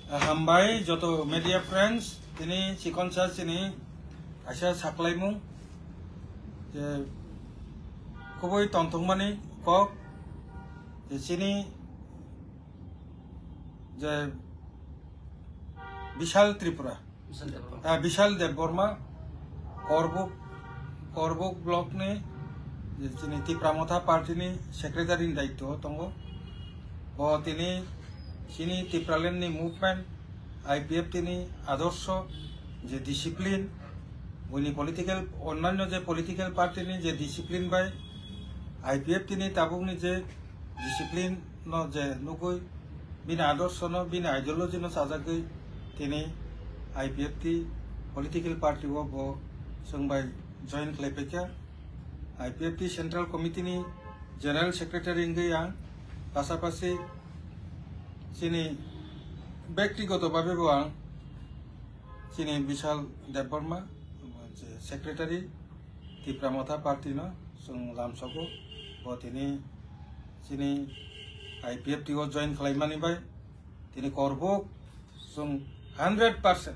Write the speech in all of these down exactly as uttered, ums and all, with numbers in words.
Hambai joto media friends, tini chikonsa chini kaisa saklaimung je kubui tongthokmani kok je chini je Bishal Tripura, Bishal Debbarma. Ah, Bishal Debbarma, Korbuk, Korbuk block ni, je chini Tipra Motha party ni secretary ni daityo tongo. Bo tini chini Tipraland ni movement, I P F T ni adorsho, je discipline, buini political, onnanyo je political party ni je discipline bai, I P F T ni tabuk ni je discipline no je nugui, bini adorsho no, bini ideology no chajagwi tini I P F T political party o bo chwng bai join khlai paikha. I P F T Central Committee ni General Secretary wngwi ang pasapasi chini bektigoto babe bo ang chini Bishal Debbarma, je secretary, Tipra Motha party no chwng lamsogo. Bo tini chini I P F T o join khlaimani bai tini Korbuk chwng hundred percent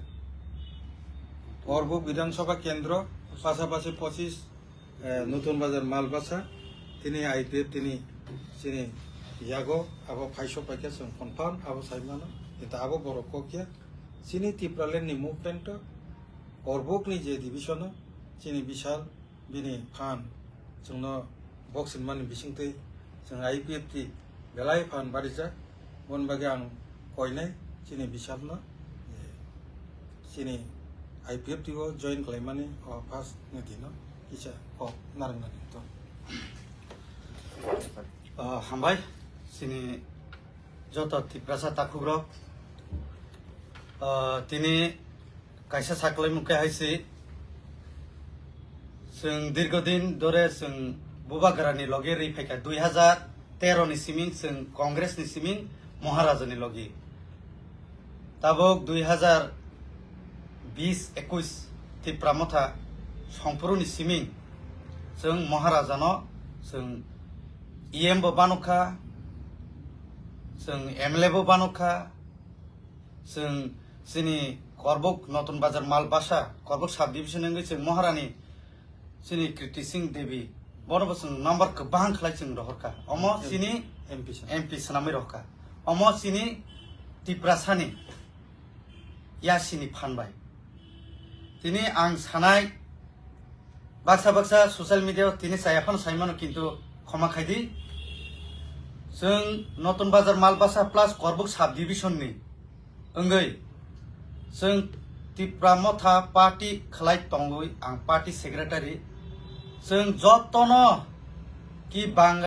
Korbuk Bidhan Sabha Kendro, pasapasi pochis, eh, Nutun Bazar Malbasa, tini I P F T ni chini yago abo phaisok paikha chwng confirm abo saimano. Kintu abo borok kokya chini Tipraland ni movement o Korbuk ni je division o chini Bishal bini phan chwngno boxing mani bisingtwi chwng I P F T belai phan barijak. Boni bagwi ang koinai chini Bishal no, eh, chini I P F T o join khlaimani o first ni dino kisa kok narwknani to. Ah, hambai chini joto Tiprasa takhukrok. Ah, tini kaisa saklaimung khe hai se, chwng dirghodin dore chwng Bubagrani logi ri phaikha, dui hazar tero ni siming chwng Congress ni siming Maharaja ni logi. Tabuk dui hazar bis ekuis Tipra Motha songphuru ni siming chwng Maharaja no chwng E M bo banukha, chwng M L A bo banukha, chwng chini Korbuk Notun Bazar Malbasa, Korbuk sub division wngwi chwng Maharani chini Kriti Singh Devi, bono bo chwng number kwbang khlai chwng rohorkha. Omo chini M P swnam. M P swnamwi rohorkha. Omo chini Tiprasani yasini phan bai. Tini ang sanai, baksa baksa social media o tini chaya phano saimano, kintu khoma khaidi. Chwng Notun Bazar Malbasa plus Korbuk sub division ni wngwi chwng Tipra Motha party khlai tongwi ang party secretary. Chwng jotono ki bang